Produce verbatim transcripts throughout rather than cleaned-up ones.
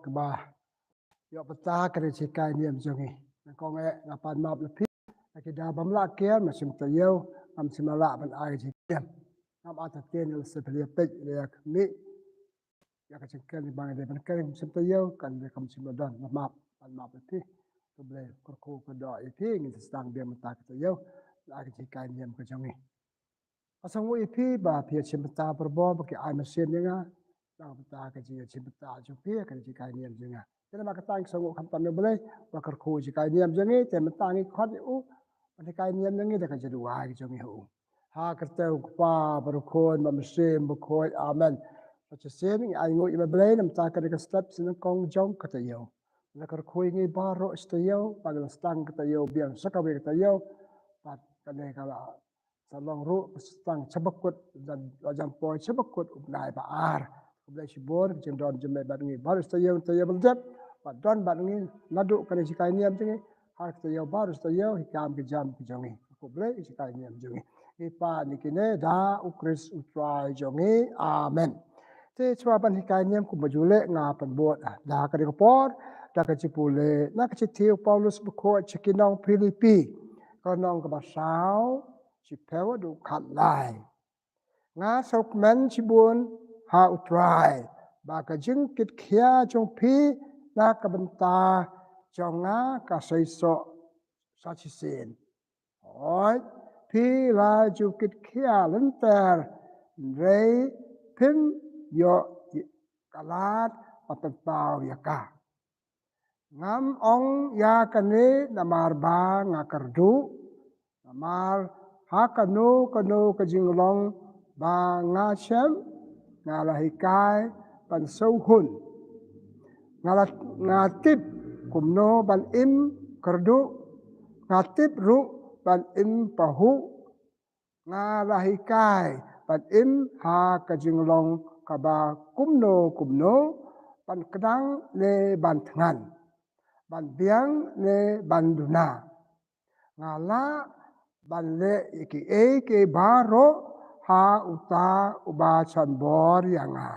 kaba ïoh pata ka ri jinghikai niam jong ngi. Nangkong eh nga pan map ïa phi, ha ki daw bym lah kiar, ma shim taïew, ngam shym la lah ban ai jinghikai niam. Ngam ata tien ïa la sephelia peit ïa ka mi. Ïa ka jingkren ba nga dei ban kren, ngam shim taïew, kan dei kam shim la don, la map, pan map ïa phi. To Blei kyrkhu kyrdoh ïa phi, ngin sa sdang biang mynta ka taïew, la ai ka jinghikai niam ka jong ngi. Nga sngewnguh ïa phi ba phi ïa shim bynta barabor ba ki ai mynsiem ïa nga. Nang bynta ka jingïashim bynta jong phi ha ka jinghikai niam jong nga. Te namar kata nga sngewnguh khamtam ïa U Blei ba kyrkhu jinghikai niam jong ngi, te mynta ngi khot ïa u ban hikai niam ïa ngi da ka jingduwai jong ngi ha u. Ha ka kyrteng u Kpa bad u Khun bad u Mynsiem Bakhuid. Amen. Sa shisien ngi ainguh ïa U Blei namar kane ka step sha nyngkong jong ka taïew. La kyrkhu ïa ngi baroh sha taïew, ba ngi la sdang ka taïew biang sha kawei ka taïew. Bad kane ka la sa long ruh ka sdang sha ba kut, la jan poi sha ba kut u bnai ba ar. Khublei shibun ka jingdon jong me bad ngi baroh sha taïew, taïew ba la dep, bad don bad ngi naduh kane jinghikai niam jong ngi ha ka taïew baroh sha taïew, hi kam ki jam ki jong ngi. Khublei jinghikai niam jong ngi. Ngi pan ïa kine da U Khrist U Trai jong ngi. Amen. Te shuwa ban hikai niam kumba ju leh, nga pynbud da kane ka por da ka jingpule na ka shithi u Paulus bakhuid sha ki nong Philippi, ka lynnong kaba saw, shiphew haduh khatlai. Nga sngewkmen shibun ha U Trai ba ka jingkitkhia jong phi na ka bynta jong nga ka seisoh sa shisien. Hooid, phi la ju kitkhia lynter, hynrei phim ïoh ka lad ban pynpaw ïa ka. Ngam ong ïa kane namar ba nga kyrduh, namar ha kano kano ka jinglong ba nga shem, nga la hikai ban sngewhun. Nga la, nga tip kumno ban im kyrduh, nga tip ruh ban im pahuh, nga la hikai ban im ha ka jinglong kaba kumno kumno, ban kdang ne ban thngan, ban biang ne ban duna. Nga lah ban leh ïa kiei kiei baroh ha uta uba shan bor ïa nga.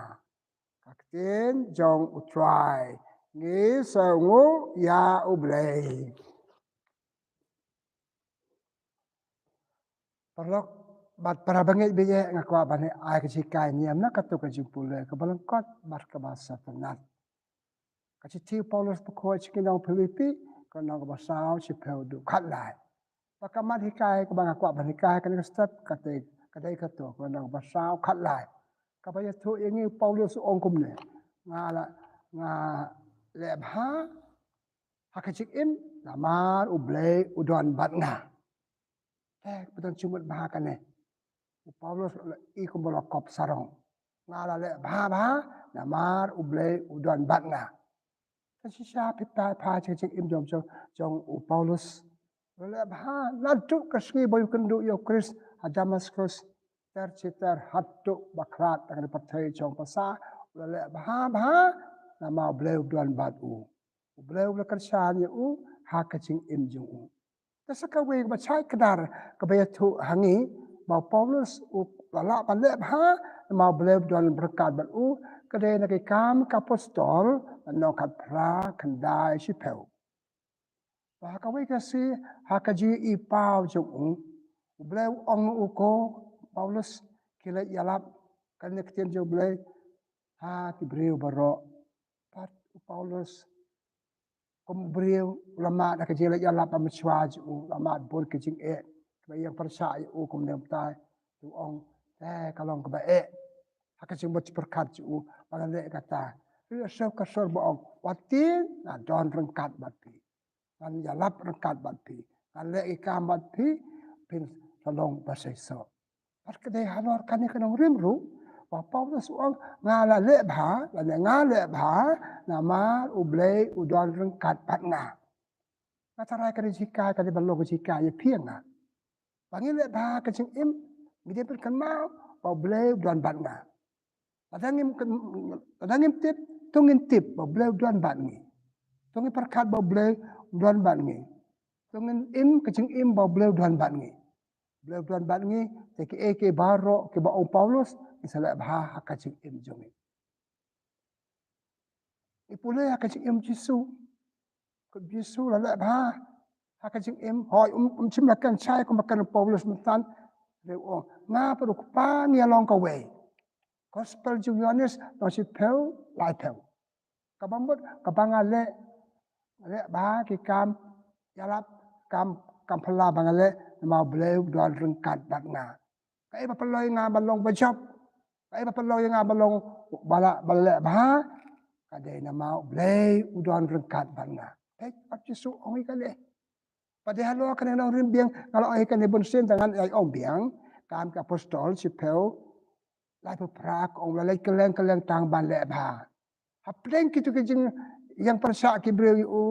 Ka ktien jong U Trai. Ngi sngewnguh ïa U Blei. Paralok bad para bangeit, bad nga kwah ban ai ka jinghikai niam na kato ka jingpule kaba lyngkot bad kaba sngewtynnat. Ka shithi u Paulus bakhuid sha ki nong Philippi, ka lynnong kaba saw, shiphew haduh khatlai. Bad ka mat hikai kaba nga kwah ban hikai kane ka step, ka dei, ka dei kato, ka lynnong kaba saw khatlai. Kaba ïathuh ïa ngi u Paulus u ong kumne: Nga la, nga leh bha ha ka jingim namar U Blei u don bad nga. Te ba don jingmut bha kane. U Paulus u la i kumba la kop sarong. Nga la leh bha bha namar U Blei u don bad nga. Te shisha phi peit pha jingim jong, jong, jong u Paulus. U la leh bha naduh ka sngi ba u ïakynduh ïa u Khrist ha Damaskus. Ter shi ter haduh ba khlad tang ka pyrthei jong pasa. U la leh bha bha namar U Blei u don bad u. U Blei u la kyrshan ïa u ha ka jingim jong u. Te sa kawei kaba shai kdar kaba ïathuh ha ngi ba u Paulus u la lah ban leh bha namar U Blei u don ryngkat bad u, ka dei na Ki Kam ki Apostol, lynnong khatphra, khyndai, shiphew. Ba ha kawei ka sngi ha ka jingïohi paw jong u, U Blei u ong ïa u, ko Paulus, khie leit ïalap kane ka ktien jong U Blei ha ki briew baroh. Bad u Paulus kum u briew u la mad ha ka jingleit ïalap ba mynshuwa jong u, u la mad bun ka jingeh kaba ïeng pyrshah ïa u, kumne u batai, u ong, te ka long kaba eh ha ka jingmut jingpyrkhat jong u ba ngan leh kata. Hynrei ka sur ba ong, wat tieng, ngan don ryngkat bad phi, ngan ïalap ryngkat bad phi, ngan leh ki kam bad phi, phin sa long ba seisoh. Bad ka dei halor kane ka nongrim ruh ba u Paulus u ong, nga la leh bha, lane nga leh bha namar U Blei u don ryngkat bad nga. Nga tharai kane ka jinghikai ka dei ban long ka jinghikai ïa phi ïa nga. Ba ngi leh bha ha ka jingim, ngi dei ban kynmaw ba U Blei u don bad nga. Lada ngim kyn-, lada ngim tip, to ngin tip ba U Blei u don bad ngi. To ngin pyrkhat ba U Blei u don bad ngi. To ngin im ka jingim ba U Blei u don bad ngi. U Blei u don bad ngi, te kiei kiei baroh kiba ong u Paulus, ngin sa leh bha ha ka jingim jong ngi. Ngi pule ha ka jingim Jisu. Ka Jisu la leh bha ha ka jingim. Hooid, um, um shym la kren shai kumba kren u Paulus mynta. Te u ong, nga bad u Kpa ngi long kawei. Gospel jong u Ïoannis lynnong shiphew, laiphew. Kaba mut, kaba nga leh, leh bha ki kam ïalap, kam, kam phylla ba nga leh, namar U Blei u don ryngkat bad nga. Kaei ba pynlong ïa nga ban long ba jop, kaei ba pynlong ïa nga ban long ba la, ba la leh bha, ka dei namar U Blei u don ryngkat bad nga. Te bad Jisu ong ïa kane. Bad dei halor kane nongrim biang nga la ong ïa kane bun sien, tang ngan ïai ong biang. Kam ki Apostol shiphew, laiphew phra, ka ong la leit kylleng kylleng tang ban leh bha. Hapdeng kito ki jingïeng pyrshah ki briew ïa u,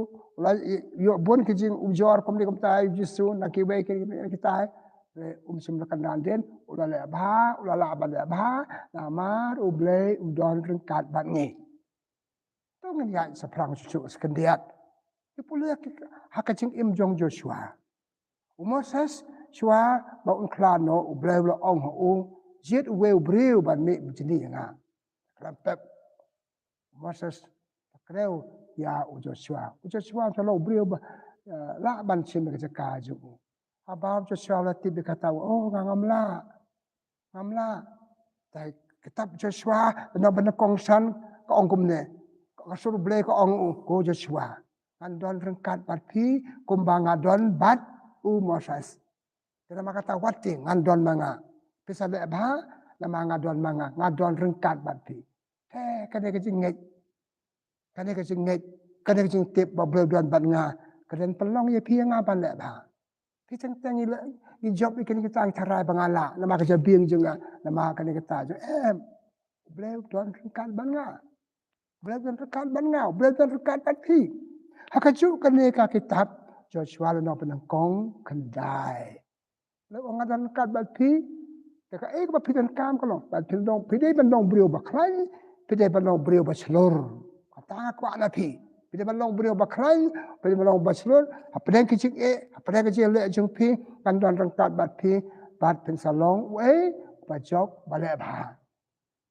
la ïoh bun ki jingujor kumne kumta ïa u Jisu na kiwei ki, ki, kitai. Te um shym la kyndan dien, u la leh bha, u la lah ban leh bha, namar U Blei u don ryngkat bad ngi. To ngin ïaid shaphrang shuh shuh sa khyndiat. Ngi pule ha ka jingim jong u Joshua. U Moses, shuwa ba un khlad noh, U Blei u la ong ha u, jied uwei u briew ban mih bajngi ïa nga. Khlem pep, u Moses la kdew ïa u Joshua. U Joshua u la long u briew ba, eh, lah ban shim ïa ka jaka jong u. Haba u Joshua u la tip ïa kata, u ong, oh, nga ngam lah. Ngam lah. Te kitab Joshua, lynnong ba nyngkong san, ka ong kumne. Ka sur U Blei ka ong, ko Joshua, ngan don ryngkat bad phi kumba nga don bad u Moses. Te namar kata wat te ngan don ma nga. Phi sa leh bha, namar nga don ma nga, nga don ryngkat bad phi. Te kane ka jingngeit, kane ka jingngeit, kane ka jingtip ba U Blei u don bad nga, ka dei ban pynlong ïa phi ïa nga ban leh bha. Phi teng teng ngi la, ngi jop ïa kine kita, ngi tharai ba nga lah namar ka jabieng jong nga, namar kane kata jong, em. U Blei u don ryngkat bad nga. U Blei u don ryngkat bad nga, U Blei u don ryngkat bad phi. Ha kajuh kane ka kitab Joshua lynnong ba nyngkong khyndai. U Blei u ong nga don ryngkat bad phi. Te kaei kaba phi donkam ka long, bad phi long, phi dei ban long briew ba khlaiñ, phi dei ban long briew ba shlur. Kata nga kwah na phi. Phi dei ban long briew ba khlaiñ, phi dei ban long ba shlur. Hapdeng ki jingeh, hapdeng ki jingleh jong phi, ngan don ryngkat bad phi, bad phin sa long uei, ba jop, ba leh bha.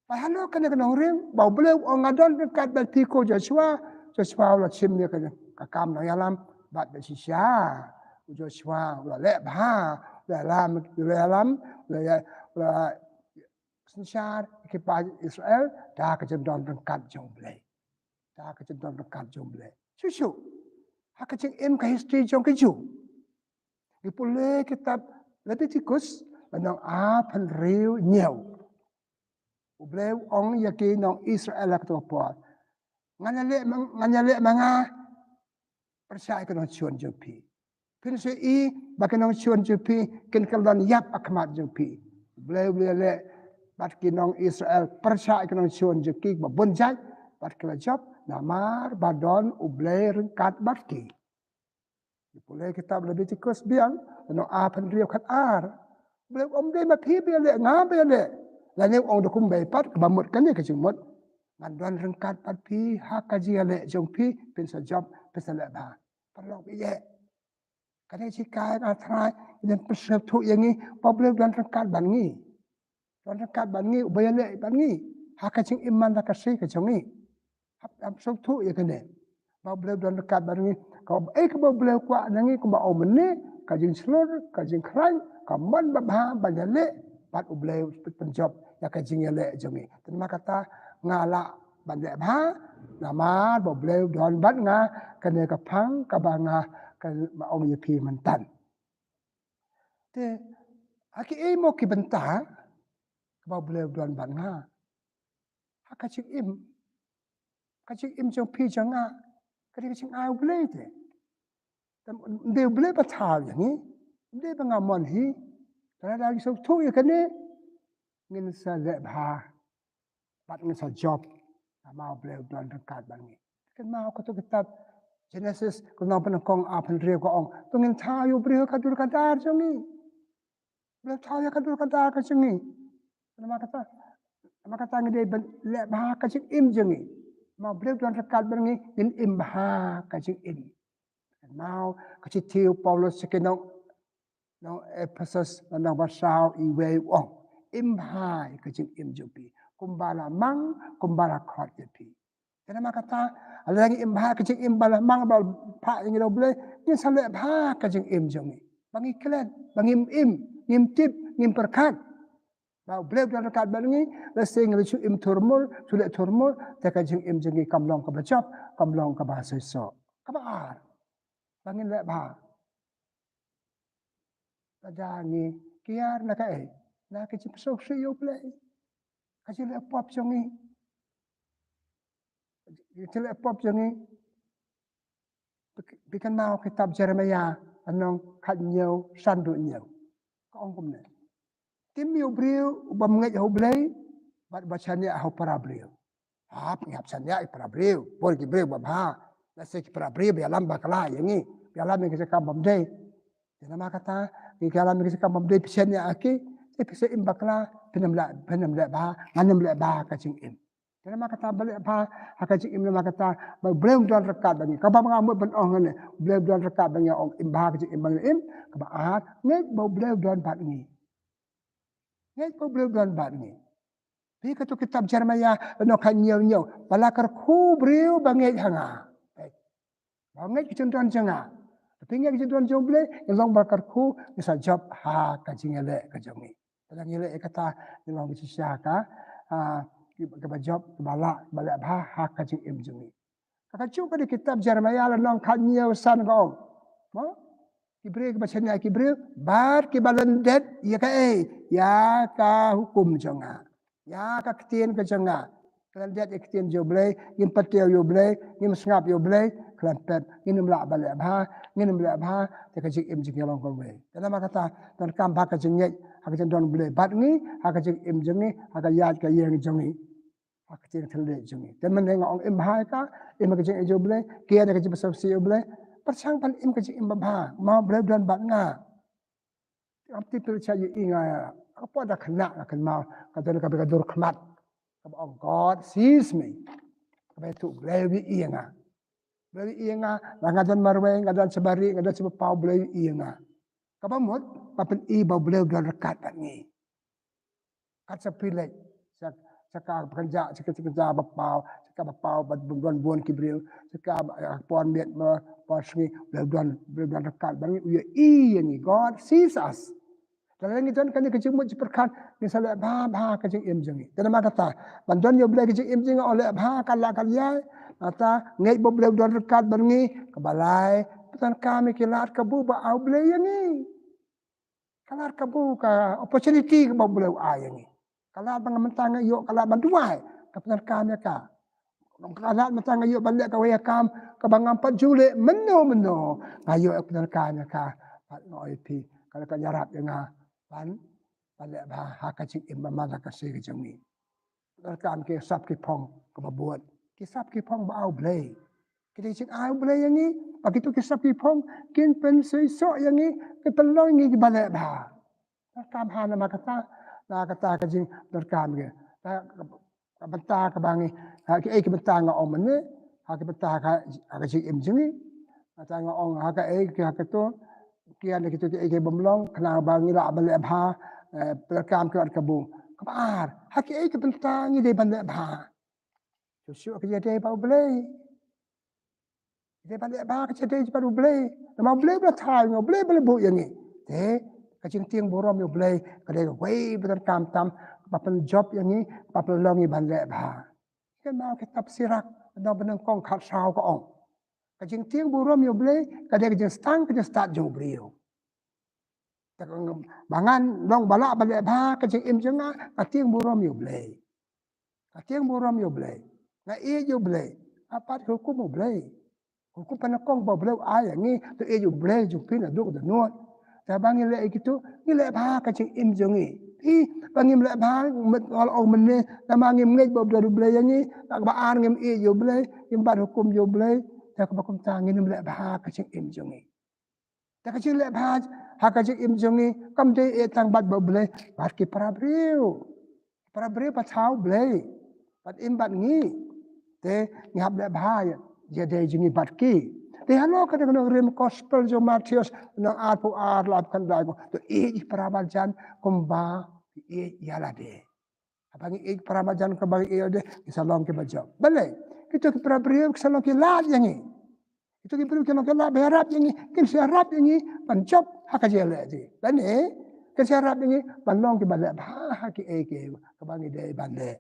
Bad halor kane ka nongrim, ba U Blei u ong nga don ryngkat bad phi ko Joshua, Joshua u la shim ïa ka, ka kam nongïalam, bad da shisha u Joshua u la leh bha, u la ïalam, u la ïalam, u la ïa-, u la synshar ïa ki paid Israel da ka jingdon ryngkat jong U Blei. Da ka jingdon ryngkat jong U Blei. Shuh shuh, ha ka jingim, ka history jong ki Jiw, ngi pule kitab Leviticus, lynnong arphew hynriew, hynñiew. U Blei u ong ïa ki nong Israel ha kato ka por, ngan ïaleh ma, ngan ïaleh ma nga pyrshah ïa ki nongshun jong phi. Phin sa ïohi ba ki nongshun jong phi kin kyllon ïap ha khmat jong phi. U Blei u la ïaleh bad ki nong Israel pyrshah ïa ki nongshun jong ki ba bun jait, bad ki la jop namar ba don U Blei ryngkat bad ki. Ngi pule kitab Leviticus biang, lynnong arphew hynriew, khatar. U Blei um dei ma phi ba ïaleh, nga ba ïaleh. Lane u ong da kumba pat, kaba mut kane ka jingmut, ngan don ryngkat bad phi ha ka jingïaleh jong phi, phin sa jop, phin sa leh bha. Paralok ba ïeit, kane ka jinghikai, nga tharai ngi dei ban pynsngewthuh ïa ngi ba U Blei u don ryngkat bad ngi. Don ryngkat bad ngi, uba ïaleh bad ngi ha ka jingim man la ka sngi ka jong ngi. Hap, hap sngewthuh ïa kane, ba U Blei u don ryngkat bad ngi. Kaei kaba U Blei u kwah na ngi, kumba ong mynne, ka jingshlur, ka jingkhlaiñ, ka mon babha ban ïaleh bad U Blei, u pynjop ïa ka jingïaleh jong ngi. Te namar kata nga lah ban leh bha, namar ba U Blei u don bad nga. Kane ka phang kaba nga, kaba ong ïa phi mynta. Te ha kiei mo ki bynta kaba U Blei u don bad nga ha ka jingim, ka jingim jong phi jong nga? Ka dei ka jingai U Blei te. Te ym dei U Blei ba thaw ïa ngi, ym dei ba nga mon hi. Te lada ngi sngewthuh ïa kane, ngin sa leh bha bad ngin sa jop, namar U Blei u don ryngkat bad ngi. Kynmaw kato ka kitab Genesis, ka lynnong ba nyngkong, arphew hynriew, ka ong, to ngin thaw ïa u briew ha ka dur ka dar jong ngi. U Blei u thaw ïa ka dur ka dar ka jong ngi. Namar kata, namar kata ngi dei ban leh bha ka jingim jong ngi. Namar U Blei u don ryngkat bad ngi, ngin im bha ka jingim. Kynmaw ka shithi u Paulus sha ki nong, nong Ephesus, lynnong ba saw, wei, u ong, im bha ïa ka jingim jong phi, kumba la mang, kumba la khot ïa phi. Te namar kata, lada ngi im bha ka jingim ba la mang ba la phah ïa ngi da U Blei, ngin sa leh bha ka jingim jong ngi. Ba ngi klet, ba ngim im, ngim tip, ngim pyrkhat ba U Blei u don ryngkat bad ngi, lehse ngi la shu im thurmur, shu leh thurmur, te ka jingim jong ngi kam long kaba jop, kam long kaba shisha. Kaba ar, ba ngin leh bha. Lada ngi kiar na kaei, na ka jingpynsngewsih ïa U Blei, ka jingleh pop jong ngi, ka jingleh pop jong ngi. Phi kynmaw kitab Jeremiah, lynnong khathynñiew, sanphew hynñiew. Ka ong kumne: Tim ïa u briew u bym ngeit ha U Blei bad ba shaniah ha u para briew. Hap ngi hap shaniah ïa u para briew, bun ki briew ba bha. Lehse ki para briew ba ïalam bakla ïa ngi, ba ïalam ïa ki jaka bym dei. Te namar kata, ki ïalam ïa ki jaka bym dei, phi shaniah ïa ki, te phi sa im bakla, phin ym leh, phin ym leh bha, ngan ym leh bha ka jingim. Te namar kata ba leh bha ha ka jingim, namar kata ba U Blei u don ryngkat bad ngi. Kaba nga mut ban ong hangne, U Blei u don ryngkat bad ngi, ong im bha ka jingim ba ngi im. Kaba ar, ngeit ba U Blei u don bad ngi. Ngeit ba U Blei u don bad ngi. Phi, kato kitab Jeremiah, lynnong khathynñiew hynñiew: Ba la kyrkhu briew ba ngeit ha nga. Ba ngeit ka jingdon jong nga. Lada phi ngeit ka jingdon jong U Blei, ngi long ba la kyrkhu, ngi sa jop ha ka jingïaleh ka jong ngi. Lada ngi leh ïa kata, ngi long ki shisha ka, ah, ki, kiba jop, kiba lah, kiba leh bha ha ka jingim jong ngi. Ka kajuh ka dei kitab Jeremiah, lynnong khathynñiew, san, ka ong: Mo? Ki briew kiba shaniah ïa ki briew bad kiba lyndet ïa kaei? Ïa ka hukum jong nga, ïa ka ktien ka jong nga. Ki lyndet ïa ka ktien jong U Blei, ngim pat tip ïa U Blei, ngim sngap ïa U Blei, khlem pep, ngin ym lah ban leh bha, ngin ym leh bha, te ka jingim jong ngi long kawei. Te namar kata, donkam bha ka jingngeit ha ka jingdon U Blei bad ngi, ha ka jingim jong ngi, ha ka ïaid ka ïeng jong ngi, ha ka ktien khyndiat jong ngi. Te mynne nga ong im bha ïa ka, im ha ka jingim jong U Blei, kiar ïa ka jingpynsngewsih ïa U Blei, pyrshang ban im ka jingim ba bha, mo, U Blei u don bad nga. Ngam tip phi la shah ïohi ïa nga, ka por da khynnah nga kynmaw, ka don kaba ka dur khmat, kaba ong, "God sees me." Kaba ïathuh, U Blei u ïohi ïa nga. U Blei u ïohi ïa nga, la nga don marwei, nga don shaba rieh, nga don shaba paw, U Blei u ïohi ïa nga. Kaba mut, ba pyni ba U Blei u don ryngkat bad ngi. Kat sa phi leit sha, sha ka ba kynjah, sha ka, sha ka kynjah ba paw, sha ka ba paw ba bun bun ki briew, sha ka ba, eh, por miet, por sngi, U Blei u don, U Blei u don ryngkat bad ngi, u ïohi ïa ngi. God sees us. Lada ngi don kane ka jingmut jingpyrkhat, ngin sa leh bha bha ka jingim jong ngi. Te namar kata, ban don ïa U Blei ka jingim jong ngi, oh, leh bha ka la ka ïai. Kata, ngeit ba U Blei u don ryngkat bad ngi. Kaba lai, pyndonkam ïa ki lad kabu ba ai U Blei ïa ngi. Ka lad kabu, ka opportunity kaba U Blei u ai ïa ngi. Ka lad ba nga mynta nga ïoh, ka lad ban duwai, nga pyndonkam ïa ka. Ka lad mynta nga ïoh ban leh kawei ka kam kaba ngam pat ju leh mynno mynno, nga ïoh, nga pyndonkam ïa ka. Bad nga ong ïa phi, ka la ka ïarap ïa nga ban, ban leh bha ha ka jingim ba man la ka sngi ka jong ngi. Donkam ki sap ki phong kaba bud, ki sap ki phong ba ai U Blei. Ki dei jingai U Blei ïa ngi, ba kito ki sap ki phong kin pynshisha ïa ngi, kin pynlong ïa ngi kiba leh bha. Donkam ha, namar kata, na kata ka jingdonkam ngi. Na ka, ka bynta kaba ngi, ha, kiei ki bynta nga ong mynne, ha ki bynta ha ka, ha ka jingim jong ngi. Kata nga ong ha kaei ki, ha kato, kiei na kito kiei ki bym long, khnang ba ngi lah ban leh bha, eh, pyndonkam ki lad kabu. Kaba ar, ha kiei ki bynta ngi dei ban leh bha. Shuh shuh ka ïadei bad U Blei. Ïadei ban leh bha ka ïadei bad U Blei. Namar U Blei ba la thaw ïa ngi, U Blei ba la buh ïa ngi. Te ka jingtieng burom ïa U Blei ka dei kawei ba donkam tam, ba pynjop ïa ngi, ba pynlong ïa ngi ban leh bha. Kynmaw kitab Sirak, lynnong banyngkong khatsaw, ka ong: Ka jingtieng burom ïa U Blei ka dei ka jingstad, ka jingstad jong u briew. Te ka, ba ngan long ba lah ban leh bha, ka jingim jong nga ka tieng burom ïa U Blei. Ka tieng burom ïa U Blei. Nga ïeit ïa U Blei. Nga pat hukum U Blei. Hukum pynlong ba U Blei u ai ïa ngi, to ïeit ïa U Blei jong phi naduh ka dohnud. Te ba ngi leh ïa kito, ngi leh bha ka jingim jong ngi. Phi, ba ngim leh bha, met nga la ong mynne, namar ngim ngeit ba U Blei, U Blei ïa ngi, kaba ar ngim ïeit ïa U Blei, ngim bat hukum ïa U Blei, te kaba kumta ngin ym leh bha ka jingim jong ngi. Te ka jingleh bha ha ka jingim jong ngi kam dei eh tang bad U Blei, bad ki para briew. Para briew pat thaw U Blei, bad im bad ngi. Te ngi hap leh bha ïa, ïadei jong ngi bad ki. Te halor kane ka nongrim gospel jong u Mathaios, lynnong arphew ar, laiphew khyndai, to ïeit ïa ki para marjan kumba phi ïeit ïa lade. Haba ngi ïeit para marjan kumba ngi ïeit ïa lade, ngi sa long kiba jop. Balei? Ito ki para briew ki sa long ki lad ïa ngi. Ito ki briew ki long ki lad ba ïarap ïa ngi, kin sa ïarap ïa ngi ban jop ha ka jingïaleh jong ngi. Lane kin sa ïarap ïa ngi ban long kiba leh bha ha kiei kiei kaba ngi dei ban leh.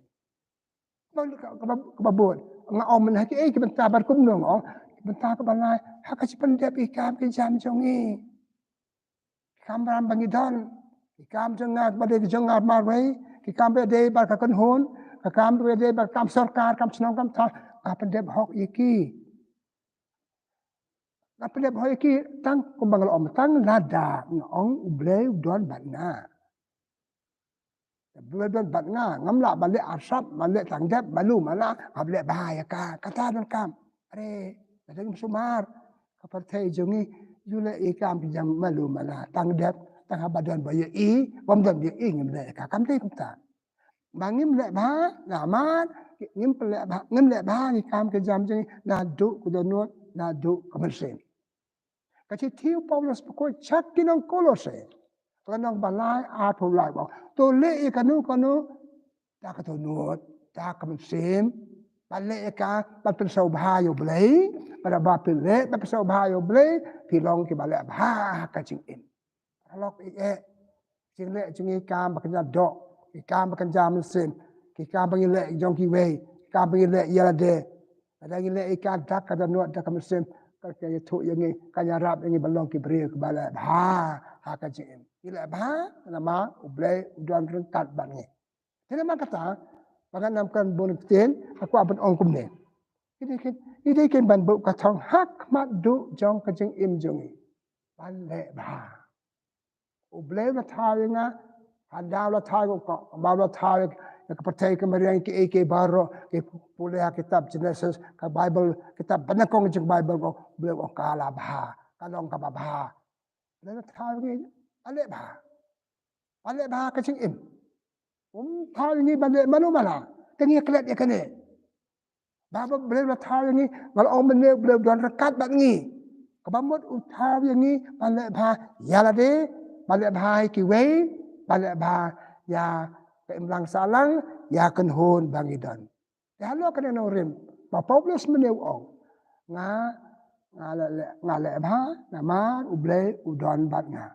Kaba, kaba, kaba bun. Nga ong mynne ha kiei ki bynta bad kumno nga ong, ki bynta kaba lai ha ka jingpyndep ïa ki kam ki jam jong ngi. Ki kam ba ngi don, ki kam jong nga ba dei jong nga marwei, ki kam ba dei bad ka kynhun, ki kam ba dei bad kam sorkar, kam shnong, kam thaw, nga pyndep hok ïa ki. Nga pyndep hok ïa ki tang kumba nga la ong, tang lada nga ong U Blei u don bad nga. U Blei u don bad nga, ngam lah ban leh arsap, ban leh tang dep, malu mala, ngam leh bha ïa ka, kata donkam. Are, lada ngim sumar, ka pyrthei jong ngi, ju leh ïa ki kam ki jam malu mala, tang dep, tang haba don ba ïohi, bym don ba ïohi ngim leh ïa ka, kam dei kumta. Ba ngim leh bha, namar, ngim leh bha, ngim leh bha ïa ki kam ki jam jong ngi, naduh ka dohnud, naduh ka mynsiem. Ka shithi u Paulus ba koit sha ki nong Kolose. Ka lynnong ba lai, arphew lai ba ong, to leh ïa kano kano da ka dohnud, da ka mynsiem. Ban leh ïa ka ban pynsngewbha ïa U Blei. Bad haba phi leh ban pynsngewbha ïa U Blei, phi long kiba leh bha ha ka jingim. Paralok, eh, eh. Jingleh jong ngi ki kam ba kynja doh, ki kam ba kynja mynsiem, ki kam ba ngi leh jong kiwei, ki kam ba ngi leh ïa lade. Lada ngi leh ïa ka da ka dohnud da ka mynsiem, ka, ka ïathuh ïa ngi, ka ïarap ïa ngi ban long ki briew kiba leh bha ha ka jingim. Ngi leh bha namar U Blei u don ryngkat bad ngi. Te namar kata, ba ngan ym kren bun ktien, nga kwah ban ong kumne. Ngi dei kin, ngi dei kin ban buh ka thong ha khmat duh jong ka jingim jong ngi. Ban leh bha. U Blei u la thaw ïa nga, haba u la thaw ïa nga, haba u la thaw ïa ka pyrthei ka mariang, kiei kiei baroh, ki pule ha kitab Genesis, ka Baibl, kitab ba nyngkong jong ka Baibl, U Blei u ong ka la bha, ka long kaba bha. U Blei u la thaw ïa ngi ban leh bha. Ban leh bha ka jingim. Um thaw ïa ngi ban leh mano mano. Te ngi klet ïa kane. Ba, ba U Blei u la thaw ïa ngi, nga la ong mynne U Blei u don ryngkat bad ngi. Kaba mut u thaw ïa ngi ban leh bha ïa lade, ban leh bha ïa kiwei, ban leh bha ïa ka imlang sahlang, ïa ka kynhun ba ngi don. Te halor kane ka nongrim ba Paulus mynne u ong, nga, nga la leh, nga leh bha namar U Blei u don bad nga.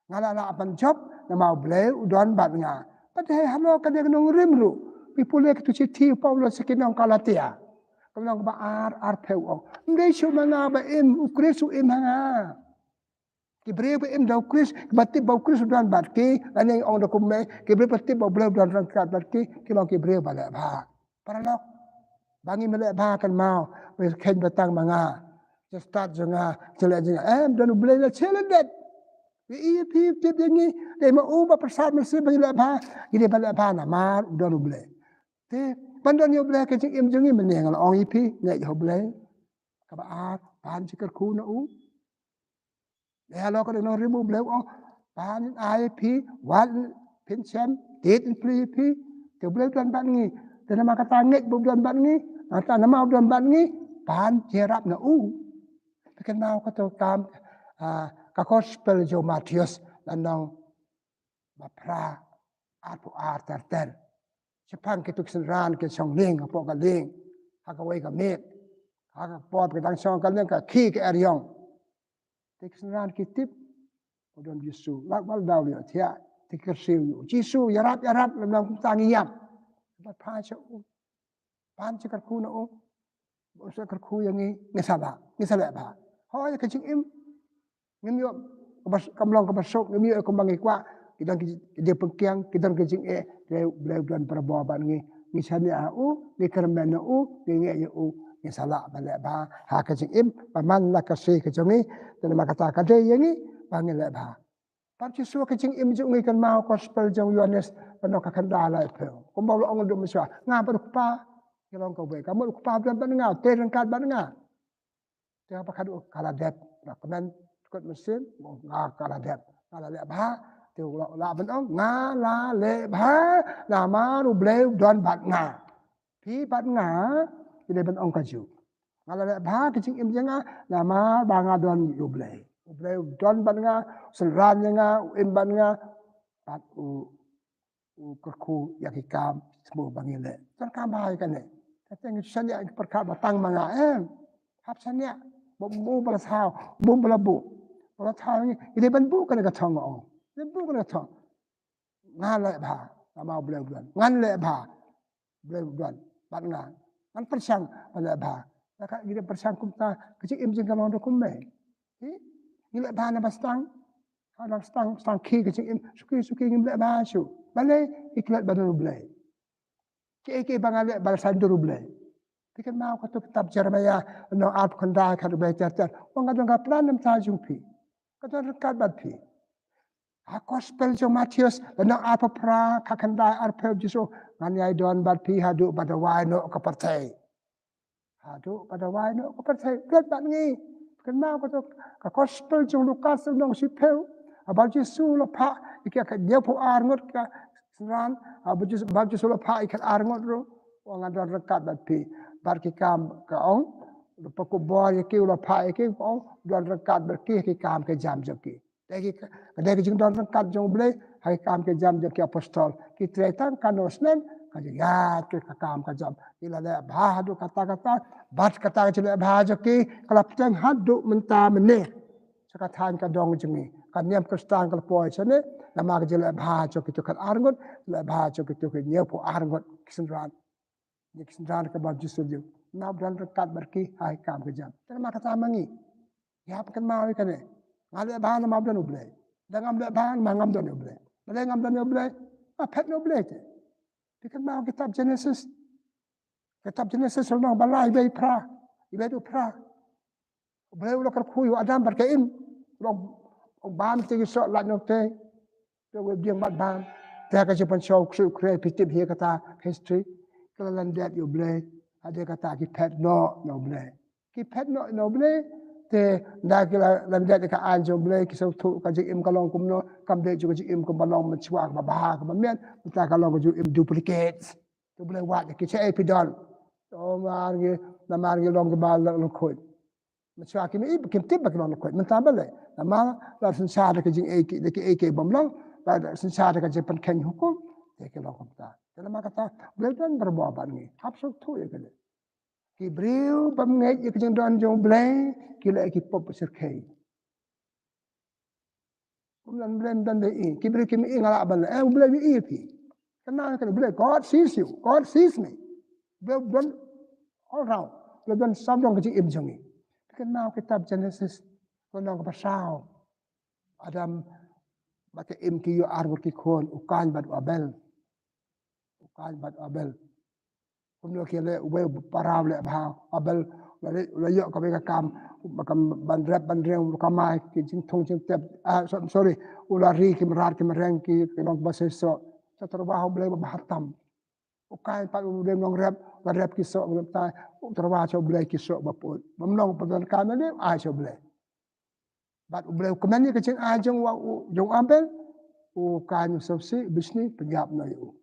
Nga la lah ban jop namar U Blei u don bad nga. Bad halor kane ka nongrim ruh, phi pule ka shithi u Paulus sha ki nong Galatia, ka lynnong ba ar, arphew, u ong, ym dei shuh ma nga ba im, U Khrist u im ha nga. Ki briew ba im da U Khrist, ba tip ba U Khrist u don bad ki, lane ong da kumne, ki briew ba tip ba U Blei u don ryngkat bad ki, ki long ki briew ba leh bha. Paralok, ba ngim leh bha kynmaw ba kheiñ ba tang ma nga, ka stad jong nga, ka leh jong nga. Em, don U Blei lashai lyndet. Ïa i, ïa phi, tip ïa ngi, dei ma u ba pyrsad mynsiem ba ngi leh bha, ngi dei ban leh bha namar u don U Blei. Te ban don ïa U Blei ha ka jingim jong ngi, mynne nga la ong ïa phi, ngeit ïa U Blei. Kaba ar, pan jingkyrkhu na u. Ïa, halor ka nongrim U Blei u ong, pan ai ïa phi, wat phin shem, tied phi ïa phi, te U Blei u don bad ngi. Te namar kata ngeit ba u don bad ngi, kata namar u don bad ngi, pan jingïarap na u. Phi kynmaw kato ka kam, ah, ka gospel jong u Mathaios, lynnong ba phra, arphew ar, ter ter. Shaphang kito ki synran ki shong lieng hapoh ka lieng, ha kawei ka miet, ha ka por ba ki dang shong ha ka lieng ka khie ka eriong. Te ki synran ki tip ba u don Jisu. Lak bal daw leh thiah, te ki kyrsiew ïa u. Jisu, ïarap, ïarap, lem lem kumta ngi ïap. Bad phai sha u. Pan jingkyrkhu na u. Ba u sa kyrkhu ïa ngi, ngi sa lah, ngi sa leh bha. Hooid, ka jingim ngim ïoh kaba, kam long kaba suk, ngim ïoh kumba ngi kwah. Ki don ki, ki jingpyngkiang, ki don ki jingeh, te U Blei u don barabor bad ngi. Ngi shaniah ha u, ngi kyrmen na u, ngi ngeit ïa u, ngi sa lah ban leh bha ha ka jingim, ba man la ka sngi ka jong ngi. Te namar kata ka dei ïa ngi ba ngin leh bha. Bad Jisu, ka jingim jong ngi, kynmaw gospel jong u Ïoannis, lynnong ka khyndai, laiphew. Kumba u la ong, dum shuwa, nga bad u Kpa ngi long kawei. Ka mut u Kpa u don bad nga, u trei ryngkat bad nga. Te haba ka dei ka la dep, nga kmen, kut mynsiem, nga ka la dep, nga la leh bha. Te u la, u la ban ong, nga la leh bha namar U Blei u don bad nga. Phi bad nga, phi dei ban ong kajuh. Nga la leh bha ka jingim jong nga namar ba nga don ïa U Blei. U Blei u don bad nga, u synran ïa nga, u im bad nga. Bad u, u kyrkhu ïa ki kam sngewbha ba ngi leh. Donkam bha ïa kane. Kata ngi shaniah ngi pyrkhat ba tang ma nga em. Hap shaniah. Bym bym ba la thaw, bym ba la buh. Ba la thaw ngi, ngi dei ban buh kane ka thong, nga ong. Dei ban buh kane ka thong. Nga leh bha, namar U Blei u don. Ngan leh bha, U Blei u don bad nga. Ngan pyrshang ban leh bha. Lada ngi dei pyrshang kumta, ka jingim jong ngi ka long da kumne. Ngi leh bha na ba stang. Ha na stang, stang ki ka jingim, suki suki ngim leh bha shuh. Balei? Ngi klet ba don U Blei. Kiei kiei ba nga leh ba la saiñdur U Blei. Phi kynmaw kato ka kitab Jeremiah, lynnong arphew khyndai, khat, U Blei ter ter. Ong, nga don ka plan na bynta jong phi. Ka don ryngkat bad phi. Ha gospel jong Mathaios, lynnong arphew phra, khat khyndai arphew, Jisu, ngan ïai don bad phi haduh ba dawai noh ka pyrthei. Haduh ba dawai noh ka pyrthei, klet bad ngi. Kynmaw kato ka gospel jong Lukas lynnong shiphew. Haba Jisu u la phah ïa ki khathynñiewphew ar ngut ki synran, haba Jisu, haba Jisu u la phah ïa ki khatar ngut ruh, u ong, ngan don ryngkat bad phi. Bad ki kam, ka ong, u la pynkup bor ïa ki, u la phah ïa ki, ka ong, don ryngkat bad ki ha ki kam ki jam jong ki. Dei ki, ka dei ka jingdon ryngkat jong U Blei ha ki kam ki jam jong ki apostol. Ki trei tang kano snem, ka jingïaid ki ha ka kam ka jam. Ki la leh bha haduh katta katta, bad kata ka jingleh bha jong ki ka la pteng haduh mynta mynne. Sha ka thaiñ ka dong jong ngi, ka niam Khristan ka la poi shane, namar ka jingleh bha jong kito khatar ngut, leh bha jong kito ki hynñiewphew ar ngut ki synran. Ïa ki synran kaba Jisu ju. Namar u don ryngkat bad ki ha ki kam ki jam. Te namar kata ma ngi, ïa phi kynmaw ïa kane. Nga leh bha namar u don U Blei. Lada ngam leh bha namar ngam don U Blei. Balei ngam don U Blei? Nga phet na U Blei te. Phi kynmaw kitab Genesis. Kitab Genesis lynnong ba lai, wei phra, wei phra. U Blei u la kyrkhu ïa u Adam bad ka Im. U ong, ong bam te ki soh lait noh te. Te u biang bad bam. Te ka jingpynshoh u ksuid u khrei, phi tip hi kata history. Ka la lyndet ïa U Blei. Hadien kata ki phet noh na U Blei. Ki phet noh na U Blei. Te ynda ki la lyndet ïa ka aiñ jong U Blei, ki sngewthuh ka jingim ka long kumno, kam dei ju ka jingim kumba long mynshuwa kaba bha kaba miat, mynta ka long ka jingim duplicate. Te U Blei wad ïa ki, shaei phi don? Oh, namar ngi, namar ngi long kiba lyngkhuid. Mynshuwa kim i, kim tip ba ki long lyngkhuid. Mynta balei? Namar la synshar da ka jingïeit, da kiei kiei bym long, la synshar da ka jingpynkheiñ hukum, te ki long kumta. Te namar kata, U Blei u don barabor bad ngi. Hap sngewthuh ïa kane. Ki briew bym ngeit ïa ka jingdon jong U Blei, ki leh ki pop shyrkhei. Kum don Blei, ym don Blei, i ki briew kim i, nga lah ban leh, eh, U Blei u i ïa phi. Kynmaw ïa kane, U Blei, God sees you, God sees me. U Blei u don all round. U Blei u don sawdong ka jingim jong ngi. Kynmaw kitab Genesis, lynnong kaba saw. Adam bad ka Im ki ïoh ar ngut ki khun, u Kain bad u Abel. U Kain bad u Abel. Kumno ki leh, uwei u para u leh bha, u Abel, u la leh, u la ïoh kawei ka kam, ka kam ban rep ban reng, u kamai ki jingthung jingtep, ah, so-, sorry, u la ri ki mrad ki mreng ki, ki nongkynmaw shisha. Te u tyrwa ha U Blei ba bha tam. U Kain pat u dei u nongrep, u la rep ki soh, u la tai, u tyrwa sha U Blei ki soh ba pud. Bym long ba don kam ne, ai sha U Blei. Bad U Blei u kmen ïa ka jingai jong u, jong u Abel, u Kain u sngewsih, u bishni, pynïap noh ïa u.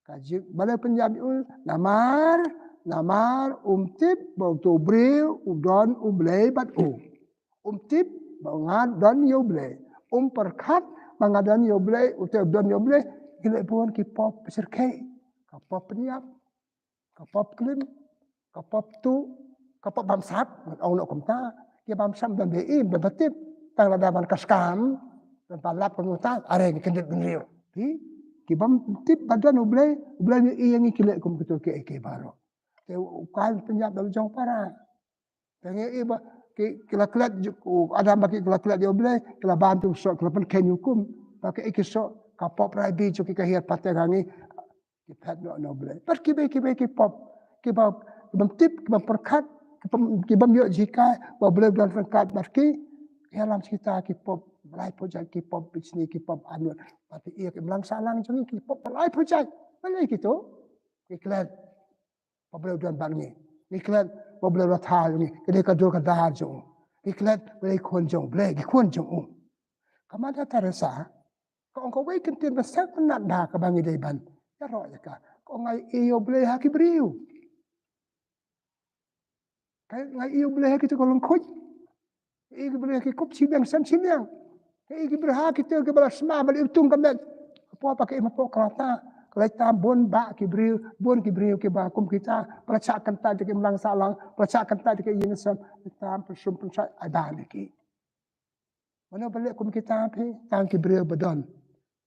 Ka jing, balei pynïap ïa u? Namar, namar um tip ba uto u briew u don U Blei bad u. Um tip ba nga don ïa U Blei. Um pyrkhat ba nga don ïa U Blei, uto u don ïa U Blei, ki leh bun ki pop shyrkhei. Ka pop pynïap. Ka pop klim, ka pop tuh, ka pop bamsap, ngan ong noh kumta. Ki bamsap don dei im, don ba tip. Tang lada ban ka skam, don ba lap kumta, are ngi kyndit bynriew. Ki, ki bym tip ba don U Blei, U Blei u i ïa ngi, ki leh kum kito kiei kiei baroh. Te u Kain pynïap da la jong para. Te ngi i ba ki, ki la klet ju, u Adam bad ki, ki la klet ïa U Blei, ki la bam te u soh, ki la pynkheiñ hukum. Ba ki, ki soh, ka pop rai bi ju ki ka hiar pateng ha ngi. Ki phet noh na U Blei. Bad kiwei kiwei ki pop, kiba, ki bym tip, ki bym pyrkhat, ki bym, ki bym ïoh jinghikai ba U Blei u don ryngkat bad ki. Ïalam kita ki pop laiphew jait, ki pop bishni, ki pop anwar. Bad ki ïa ki mlang sahlang jong ngi, ki pop laiphew jait. Balei kito? Ki klet ba U Blei u don bad ngi. Ngi klet ba U Blei u la thaw ïa ngi. Ki dei ka dur ka dar jong u. Ngi klet ba ngi khun jong U Blei, ngi khun jong u. Ka Mother Teresa ka ong kawei ka ktien ba sngewtynnat bha kaba ngi dei ban ïaroh ïa ka. Ka ong, nga ïohi ïa U Blei ha ki briew. Ka, nga ïohi ïa U Blei ha kito ki lyngkhuid. Nga ïohi ïa U Blei ha ki kup shiliang sem shiliang. Nga ïohi ïa U Blei ha kito kiba la sma, ba la iwtung ka met. Hapoh, ba ki im hapoh ka lata. Ka leit tam bun bah ki briew, bun ki briew kiba kum kita, ba la shah kyntait da ki imlang sahlang, ba la shah kyntait da ki ïing sem, tam pynshum pynshai ai ban ïa ki. Mano ba leh kum kita phi, tang ki briew ba don.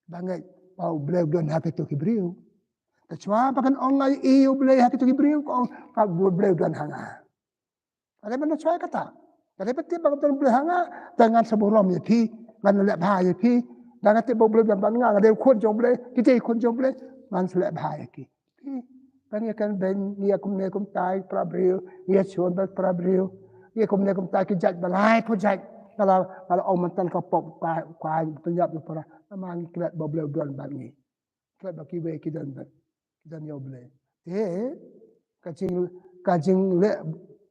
Ba ngeit ba U Blei u don ha kito ki briew. Te shuwa ba kan ong nga ïohi U Blei ha kito ki briew, ka ong ka U Blei u don ha nga. Ka dei ban shuwa kata. Ka dei ban tip ba ka don U Blei ha nga, te ngan sa burom ïa phi, ngan leh bha ïa phi. Da nga tip ba U Blei u don bad nga, nga dei u khun jong U Blei, ki dei khun jong U Blei, ngan sa leh bha ïa ki. Phi, ba ngi kynbeiñ, ngi ïa kumne kumta ïa para briew, ngi ïa shun bad para briew. Ngi ïa kumne kumta ki jait ba lai phew jait. Nga la, nga la ong mynta ka pop ka, ka pynïap ïa para. Namar ngi klet ba U Blei u don bad ngi. Klet ba kiwei ki don bad, ki don ïa U Blei. Te ka jing, ka jingleh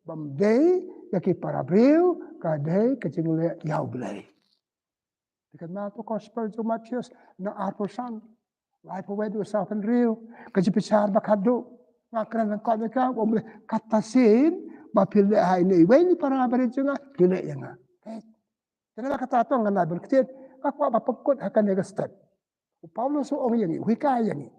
bym dei ïa ki para briew, ka dei ka jingleh ïa U Blei. Te kynmaw to gospel jong u Mathaios, na arphew san, laiphew wei haduh saw phew hynriew, ka jingbishar ba khadduh. Nga kren lyngkot ïa ka, U Blei, kata shisien ba phi leh ha ine i wei na i para barit jong nga, phi leh ïa nga. Te na kata to ngan ai ban ktien, nga kwah ba pynkut ha kane ka step. U Paulus u ong ïa ngi, u hikai ïa ngi.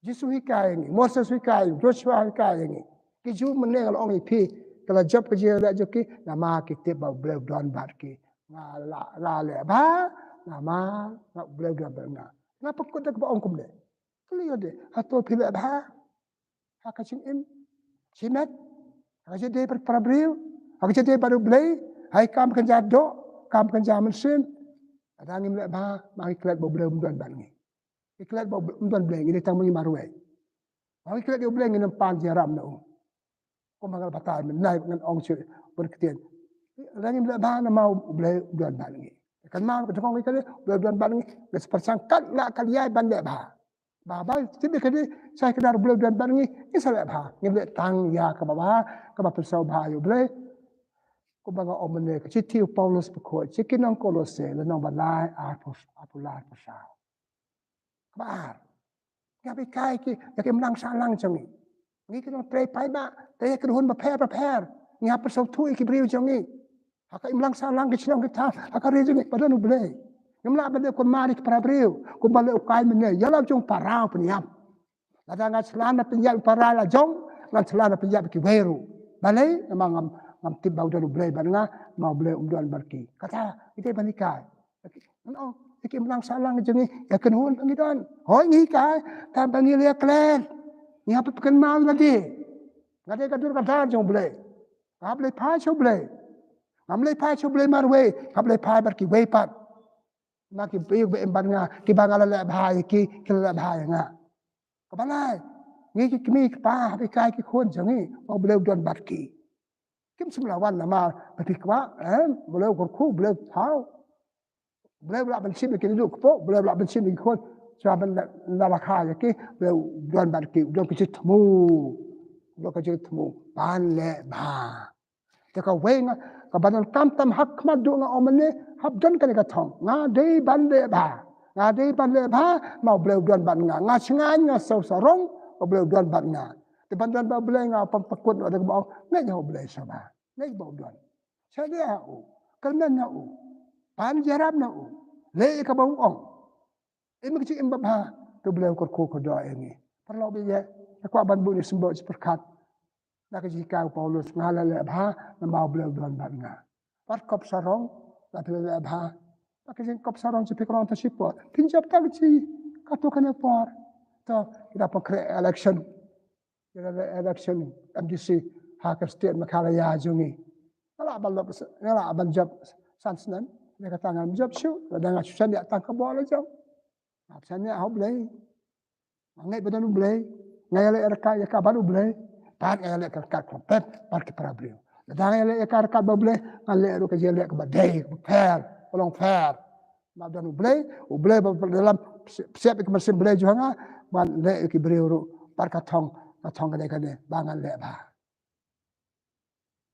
Jisu hikai ïa ngi, Moses hikai ïa ngi, Joshua hikai ïa ngi. Ki Jiw mynne nga la ong ïa phi, ki la jop ka jingïaleh jong ki, namar ki tip ba U Blei u don bad ki. Nga la, la leh bha, namar nga U Blei u don bad nga. Nga pynkut da kaba ong kumne. Kylli ïa de, hato phi leh bha ha ka jingim shimet, ha ka jingdei bad para briew, ha ka jingdei bad U Blei, ha ki kam kynja doh, kam kynja mynsiem. Lada ngim leh bha, ma ngi klet ba U Blei um don bad ngi. Ngi klet ba um don Blei, ngi dei tang ma ngi marwei. Ma ngi klet ïa U Blei, ngin ym pan jingïarap na u. Kumba nga la batai mynne ngan ong shuh bad ktien. Lada ngim leh bha, namar U Blei um don bad ngi. Kynmaw ka jingong ngi kane, U Blei um don bad ngi. Ngi sa pyrshang katba lah katba ïai ban leh bha. Ba ba tip ïa kane, sa ïa kane U Blei u don bad ngi, ngi sa leh bha. Ngi leh tang ïa kaba bha, kaba pynsaw bha ïa U Blei. Kumba nga ong mynne, ka shithi u Paulus bakhuid sha ki nong Kolosse, lynnong ba lai, arphew, arphew lai, arphew saw. Kaba ar. Ngi hap hikai ki, ïa ki imlang sahlang jong ngi. Ngi ki nongtrei paidbah, trei ïa ki kynhun bapher bapher. Ngi hap pynsngewthuh ïa ki briew jong ngi. Ha ka imlang sahlang, ki shnong ki thaw, ha ka ri jong ngi ba don U Blei. Ngim lah ban leh kumar ïa ki para briew, kumba leh u Kain mynne, ïa la jong para u pynïap. Lada nga shlur ban pynïap para la jong, ngan shlur ban pynïap kiwei ruh. Balei? Namar ngam, ngam tip ba u don U Blei bad nga, namar U Blei um don bad ki. Kata, ite ban hikai. Ngan ong, ïa ki imlang sahlang jong ngi, ïa ki kynhun ba ngi don. Hooid ngi hikai, tang ba ngi leh klet. Ngi hap ban pynkynmaw lade. Nga dei ka dur ka dar jong U Blei. Nga hap leit phai sha U Blei. Ngam leit phai sha U Blei marwei, nga hap leit phai bad kiwei pat. Ma ki briew ba im bad nga, kiba nga la leh bha ïa ki, ki la leh bha ïa nga. Kaba lai, ngi ki kmie ki kpa, hap hikai ki khun jong ngi ba U Blei u don bad ki. Kim shym la wan namar ba phi kwah, eh, U Blei u kyrkhu, U Blei u thaw. U Blei u lah ban shim ïa ki naduh kpoh, U Blei u lah ban shim ïa ki khun. Shuwa ban la, la, la kha ïa ki, U Blei u don bad ki, u don ka jingthmu. U don ka jingthmu ban leh bha. Te kawei nga, kaba donkam tam ha khmat duh nga ong mynne, hap don kane ka thong. Nga dei ban leh bha. Nga dei ban leh bha, namar U Blei u don bad nga. Nga shngaiñ, nga sngewsarong, U Blei u don bad nga. Te ban don bad U Blei nga pynpynkut noh da kaba ong, ngeit ha U Blei sha ba. Ngeit ba u don. Shaniah ha u. Kyrmen ha u. Pan jingïarap na u. Leh ïa kaba u ong. Im ka jingim babha, te U Blei u kyrkhu kyrdoh ïa ngi. Paralok ba ïeit, nga kwah ban buh ïa u symbol shi pyrkhat. Na ka jinghikai u Paulus, nga la leh bha, namar U Blei u don bad nga. Wat kop sarong, la phi la leh bha. Na ka jingkop sarong jong phi ka long tang shipor. Phin jop tang shi, katto katne por. To, ki da pynkhreh election. Ki da leh election M D C ha ka state Meghalaya jong ngi. Nga lah ban lok, nga lah ban jop san snem. Ïa kata ngan jop shuh, lada nga shu shaniah tang ka bor la jong. Nga shaniah ha U Blei. Nga ngeit ba don U Blei. Nga ïaleh ryngkat ïa ka bad U Blei. Bad nga ïaleh ryngkat khlem pep bad ki para briew. Lada nga ïaleh ïa ka ryngkat bad U Blei, nga leh ruh ka jingïaleh kaba dei, kaba fair, kaba long fair. Ba don U Blei, U Blei ba, ba dalam psiap ïa ka mynsiem Blei jong nga, ban leh ïa ki briew ruh bad ka thong, ka thong kane kane ba ngan leh bha.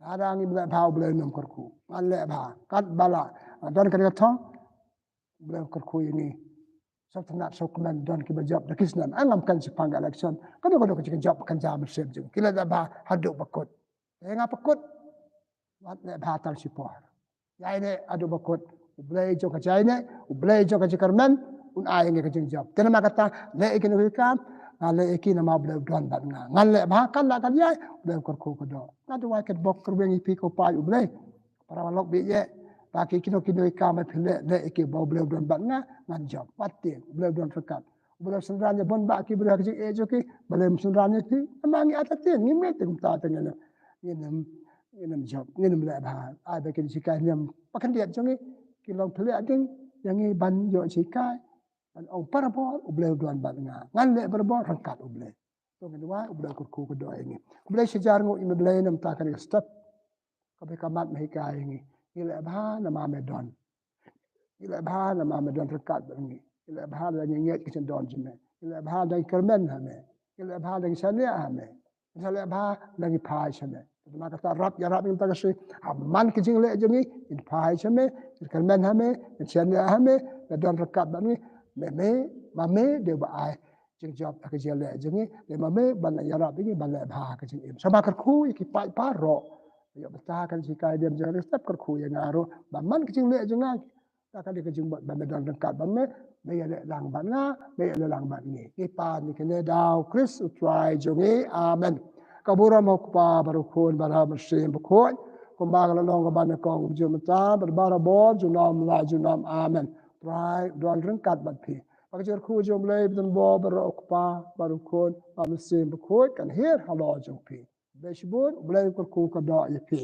Lada ngim leh bha U Blei un ym kyrkhu. Ngan leh bha. Katba lah nga don kane ka thong, U Blei un kyrkhu ïa ngi. Sngewtynnat sngewkmen don kiba jop da ki snem. Ngam kren shaphang ka election. Kano kano ka jingjop kynja mynsiem jong ngi. Ki leh bha haduh ba kut. Te nga pynkut. Wat leh bha tang shipor. Ïaineh haduh ba kut. U Blei jong ka jingïaineh, U Blei jong ka jingkyrmen, Un ai ïa ngi ka jingjop. Te namar kata, leh ïa kine ki kam, nga leh ïa ki namar U Blei u don bad nga. Ngan leh bha, kan lah kan ïai, U Blei u kyrkhu kyrdoh. Nga duwai kat bok kyrweng ïa phi ko paid U Blei. Para walok bad ïeit. Ba ki kino kino ki kam phi leh, leh ïa ki ba U Blei u don bad nga, ngan jop. Wat tieng, U Blei u don ryngkat. U Blei u synran ïa bun bah ki briew ha ka jingeh jong ki, U Blei u synran ïa phi. Namar ngi ata tieng, ngi mih te kumta te ngin ym, ngin ym, ngin ym jop, ngin ym leh bha. Ai ba ki jinghikai niam ba khyndiat jong ngi, ki long pynleh ding ïa ngi ban ïoh jinghikai. Ban ong barabor U Blei u don bad nga. Ngan leh barabor ryngkat U Blei. To ngin duwai U Blei u kyrkhu kyrdoh ïa ngi. U Blei shi hajar nguh ïa me Blei namar kane ka step. Kaba ka mat me hikai ïa ngi. Ngi leh bha namar me don. Ngi leh bha namar me don ryngkat bad ngi. Ngi leh bha lada ngi ngeit ka jingdon jong me. Ngi leh bha lada ngi kyrmen ha me. Ngi leh bha lada ngi shaniah ha me. Ngi leh bha lada ngi phai sha me. Namar kata wrap ïarap ïa ngi mynta ka sngi. Ha man ka jingleh jong ngi, ngin phai sha me, ngin kyrmen ha me, ngin shaniah ha me, me don ryngkat bad ngi. Me, me, ma me dei ba ai jingjop ha ka jingleh jong ngi, dei ma me ban ïarap ïa ngi ban leh bha ha ka jingim. Sngewbha kyrkhu ïa ki paid baroh. Ïa bynta ka jinghikai niam jong ngi, step kyrkhu ïa nga ruh ba man ka jingleh jong nga. Ta ka dei ka jingmut ba me don ryngkat bad me, me ïaleh lang bad nga, me ïaleh lang bad ngi. Ngi pan ïa kane da U Khrist U Trai jong ngi. Amen. Ka burom ha U Kpa bad U Khun bad U Mynsiem Bakhuid, kumba ka la long kaba nyngkong, mynta bad barabor, junom la junom. Amen. Trai u don ryngkat bad phi. Ba ka jingkyrkhu jong U Blei ba donbor baroh, U Kpa bad U Khun bad U Mynsiem Bakhuid, kan hiar halor jong phi. Bad shibun, U Blei u kyrkhu kyrdoh ïa phi.